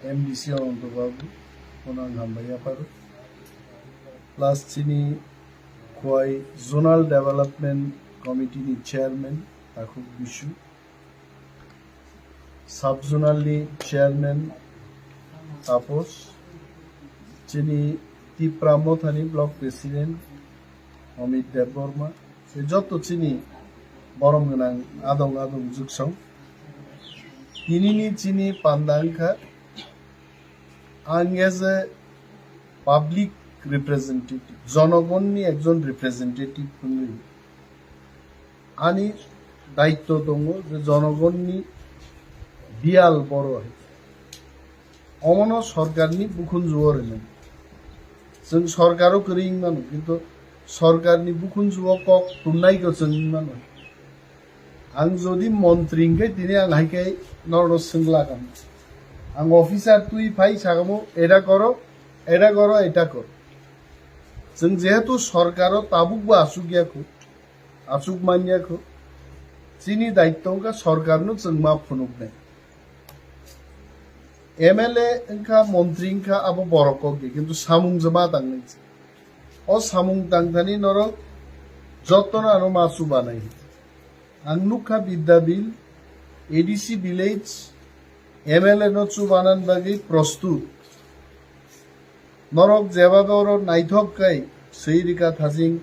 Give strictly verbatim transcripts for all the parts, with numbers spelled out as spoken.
M D C Ananto Babu, bono ang hambai yapharo. Plus chini Khowai Zonal Development Committee ni Chairman Takhuk Bisu, Sub Zonal ni Chairman Taposh, chini Tipra Mothani Block President Amit Debbarma, se joto chini borom gwnang adong adong juksong. Tinini chini panda wngkha, ang as a public representative, jonogonni ekjon representative wngwi ani daitto tongo je jonogonni biyal boro hai. Omono sorkarni bukhunjuo rwnai. Chwng sorkaro kwrwi wng mano, kintu sorkarni bukhunjuo kok tumnaiko chwng wng mano. Ang jodi montri hwnkhe tini ang hai khe norokno swngla kang. Ang officer twi phai sakamo, "Eta koro, eta koro, eta koro." Chwng jehetu sorkaro tabukbo achukya kho, achuk manya kho, chini daitto wngkha sorkarno chwng ma phunuknai. M L A wngkha, montri wngkha, abo borok kok di, kintu samung je ma tangnai se. O samung tangthani norok jotono ano ma chubanai. Ang nukha Bidyabil, A D C village, M L A no chubanan bagwi prostut. Norok jeba oro naithok kai swi rika thajing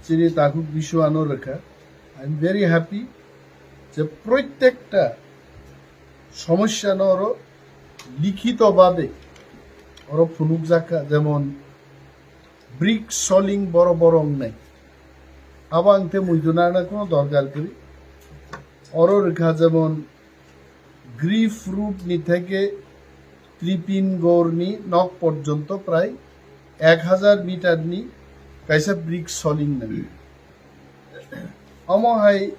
chini Takhuk Bisu ano rwkha. I am very happy je proitekta somosya no oro likhito babe oro phunukjakha, jemon brick soling boro boro wngnai. Abo ang te muitu nana kono dorkar kwrwi. Oro rwkha jemon Griff Road ni theke Tripin Gorni nok porjonto prai ek hajar meter ni kaisa brick soling nang. Omo hai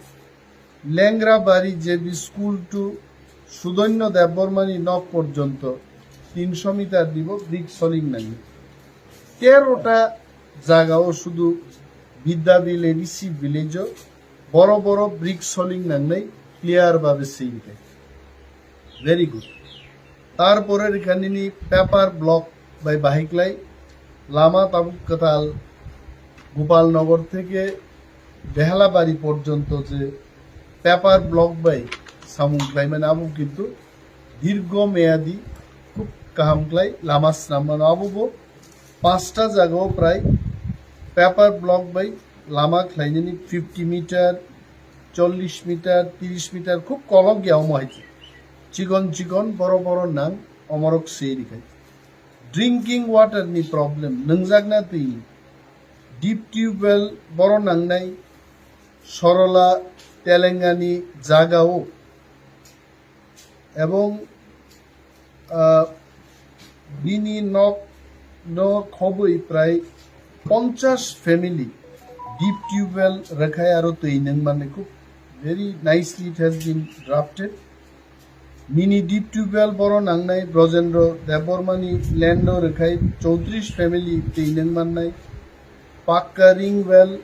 Lengrabari J B School to Sudoinno Debbarmani nok porjonto tinsho meter nibo brick soling nang. Terota jagao sudu Bidyabil A D C village o boro boro brick soling nangnai clear babe singkhe. Very good. Tarpore rikha nini paper block bai bahiklai lama tabuk kwtal Gopalnagar theke Behalabari porjonto je paper block bai samung khlaimani abo kintu dirgo meyadi khub kaham khlai lama snam mano. Abo bo panchta jagao prai paper block bai lama khlainani fifty meter, chollish meter, tirish meter khub kolok ya omo hai. Chikon chikon boro boro nang omorok se rikhai. Drinking water ni problem, nungjakna twi ni. Deep tube well boro nangnai Sorola Telengani jagao. Ebong, ah, bini nok no khobwi prai ponchash family deep tube well rwkhai aro twi nungmani khub very nicely it has been drafted. Mini deep tube well boro nangnai Brojendra Debbarmani land o rwkhai chowtrish family twi nungmannai. Pakka ring well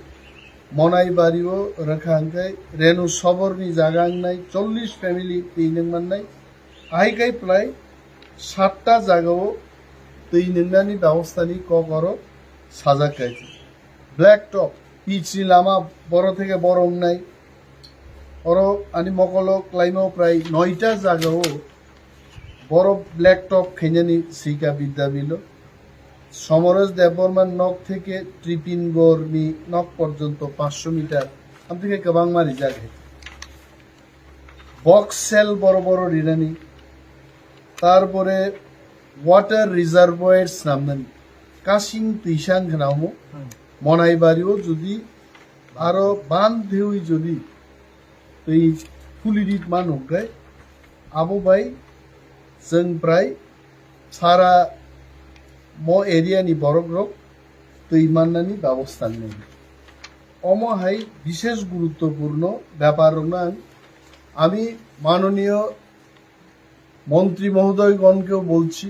Monai Bari o rwkha hwnkhe Renu Soborni jaga wngnai chollish family twi nungmannai. Ahai khai phlai satta jagao twi nungnani babostani kok oro sajak khaikha. Black top, pitch ni lama boro theke boro wngnai. Oro ani mokolo klaima prai noita jagao boro black top khainani sika Bidya Bilo. Somoresh Debbarma nok theke Tripin Gorni nok porjonto pansho meter. Amtike kwbangma rijak hai. Box cell boro boro rinani. Tarpore water reservoir snamnani. Kasing twisa wngkha na omo. Monai Bari o jodi aro ban thewi jodi twi phuli rit man hwnkhe abo bai chwng prai sara mo area ni borok rok twi mannani babosta wngnai. Omo hai bishesh guruttopurno bepar rokno ang, ami manoniyo মন্ত্রী মহোদয়গণকেও বলছি,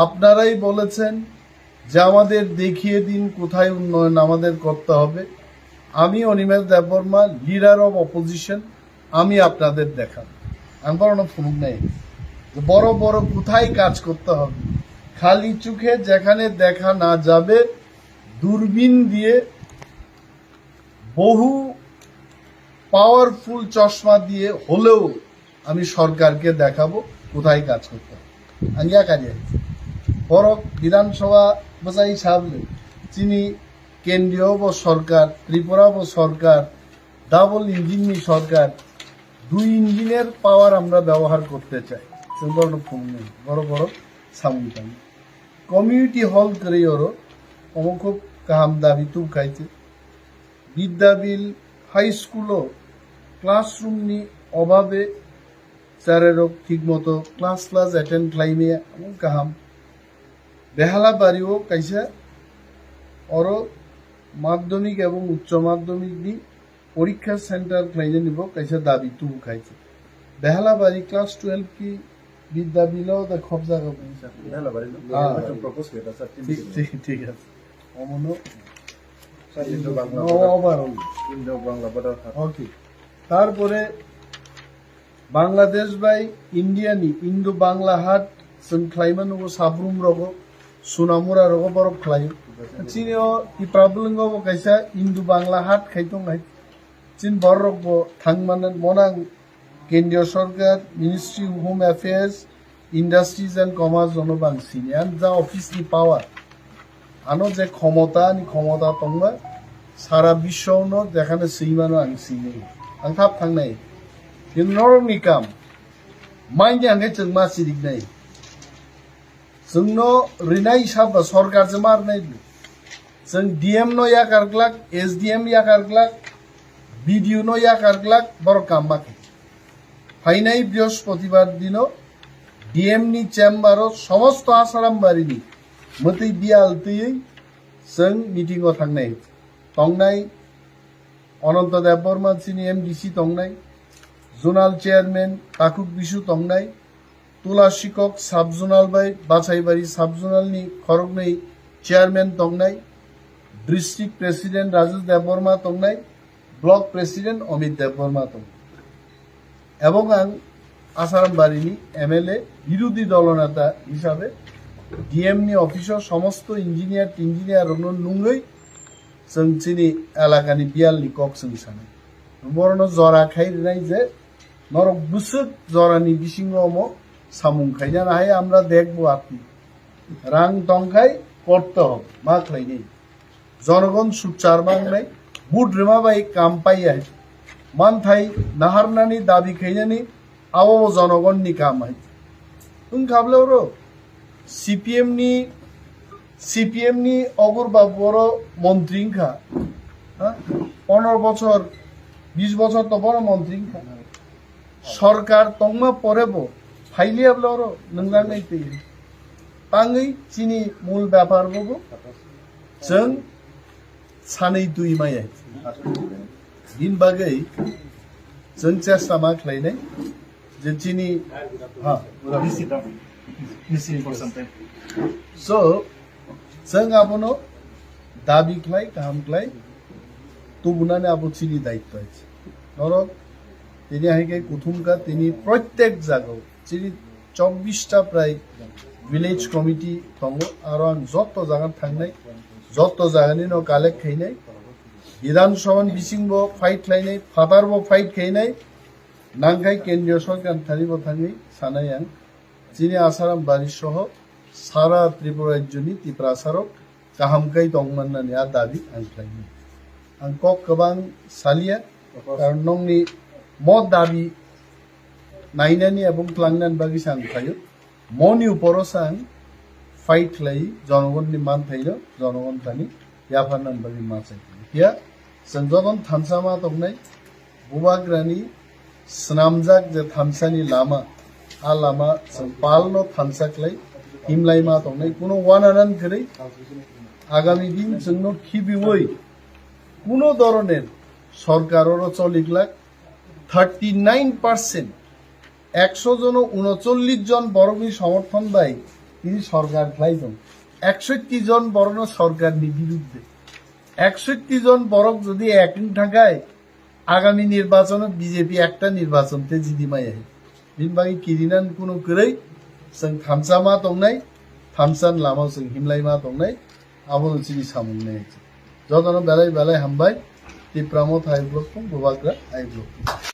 আপনারাই বলেছেন যে আমাদের দেখিয়ে দিন কোথায় উন্নয়ন আমাদের করতে হবে। আমি অনিমেষ দেববর্মা, লিডার অফ অপোজিশন, আমি আপনাদের দেখাবো। Ang borokno phunuknai. বড় বড় কোথায় কাজ করতে হবে, খালি চোখে যেখানে দেখা না যাবে, দূরবীন দিয়ে, বহু পাওয়ারফুল চশমা দিয়ে হলেও আমি সরকারকে দেখাবো কোথায় কাজ করতে হবে। Ang yakari borok বিধানসভা bwsai sabni chini কেন্দ্রীয় ব সরকার, ত্রিপুরা ব সরকার, ডাবল ইঞ্জিননি সরকার, দুই ইঞ্জিনের পাওয়ার আমরা ব্যবহার করতে চাই। Chwng borokno phunuknai, borok borok samung tangwi. Community hall kwrwi oro, omo khub kaham dabi tubukhaikhe. Bidyabil High School o classroom ni obhabe charerok thik moto class class attend khlai maya, omo kaham. Behalabari o kaisa oro madhyamik ebong uccho madhyamik ni porikha center khlainani bo kaisa dabi tubu khai se. Behalabari class twelve ki Bidya Bilo da khop jaga bo. Behalabari no? Ah. Behalabari propose khe da, sir. Thik, thik, thik ase. Omono. Sir, Indo Bangla no, border. Overall. Indo Bangla border. Okay. Tarpore Bangladesh bai India ni Indo Bangla hat chwng khlaima nugo, Sabrum rogo, Sunamura rogo borok khlaio. Chini o Tipra bwlwngo bo kaisa Indo Bangla hat khai tong hai. Chin borok bo thang mano monang Kendriya Sorkar, Ministry of Home Affairs, Industries and Commerce jono bang sini. Ang ja office ni power. Ano je khomota, ani khomota tongma, sara biswa no jekhane swi mano ang sini. Ang thap thangnai. Kintu norok ni kam. Maini ang khe chwng ma siriknai. Chwngno rinai sabo sorkar se ma rinai bo. Chwng D M no yakar glak, S D M yakar glak, B D O no yakar glak, borok kam ma khe. Phainai Brihospatibar dino D M ni chamber o somosto Asaram bari ni mwtwi biyal twiwi chwng meeting o thangnai. Tongnai Ananta Debbarma chini M D C tongnai, Zonal Chairman Takhuk Bisu tongnai, Tula Sikok Sub Zonal bai Bachaibari Sub Zonal ni khoroknwi Chairman tongnai, District President Rajesh Debbarma tongnai, Block President Amit Debbarma tongnai. Ebong ang Asaram bari ni M L A, birodhi dolo neta hisabe D M ni office o somosto engineer tingineer rokno nungwi chwng chini elakani biyalni kok chwng sanai. Borokno jora khai rwnai je norok bwswk jorani bisingo omo samung khaina nahai, amra dekbo apni. Rang tongkhai korte hob, ma khlainai. Jonogon sukchar mangnai, vote rwma bai kam paiya. Manthai naharnani dabi khainani abo bo jonogonni kam hai. Wngkha bwle oro C P M ni, C P M ni Ogur Babu oro montri wngkha. Ha? Pondro bochor, bish bochor to bono montri wngkha. Sorkar tongma pore bo phailiya bwle oro nwngnai twi. Tangwi chini mul bepar bo bo chwng sanwi twi maya. Bini bagwi chwng chesta ma khlainai je chini, ha, so, chwng abono dabi khlai, kaham khlai tubunani abo chini daitwa. Norok tini hai khe kuthum kha, tini protek jagao chini chobbish ta prai village committee tongo, aro ang joto jaga thangnai, joto jagani no collect khainai, Bidhan Sabha ni bisingbo fight khlainai, phatar bo fight khainai, nangkhai Kendriya Sorkar thani bo thangwi sanai ang, chini Asaram bari soho sara Tripura rajyoni Tiprasa rok kaham khai tong mannani a dabi ang khlainai. Ang kok kwbang saliya, karon nokni mo dabi nainani ebong tlangnani bagwi se ang phaio. Moni uporo se ang fight khlai, jonogonni manthaino jonogon thani yapharnani bagwi ma chai. Phiya chwng jotono thansa ma tongnai, Bubagrani swnamjak je thansani lama, a lama chwng palno thansa khlai himlai ma tongnai, kuno wananan kwrwi. Agami din chwngno khibiwi kuno doroner sorkar oro choliklak, thirty nine percent, ekso jono unocholish jon borokni somorthon bai tini sorkar khlai tong, eksotti jon borokno sorkarni biruddhe. Eksotti jon borok jodi ek wng thangkhai, agami nirbachono B J P ekta nirbachon te jidi maya hai. Bini bagwi kirinani kunu kwrwi, chwng thamsa ma tongnai, thamsani lama chwng himlai ma tongnai, abono chini samung nai. Jotono belai belai hambai, Tipra Motha ayuk lokthung, Bubagra ayuk lokthung.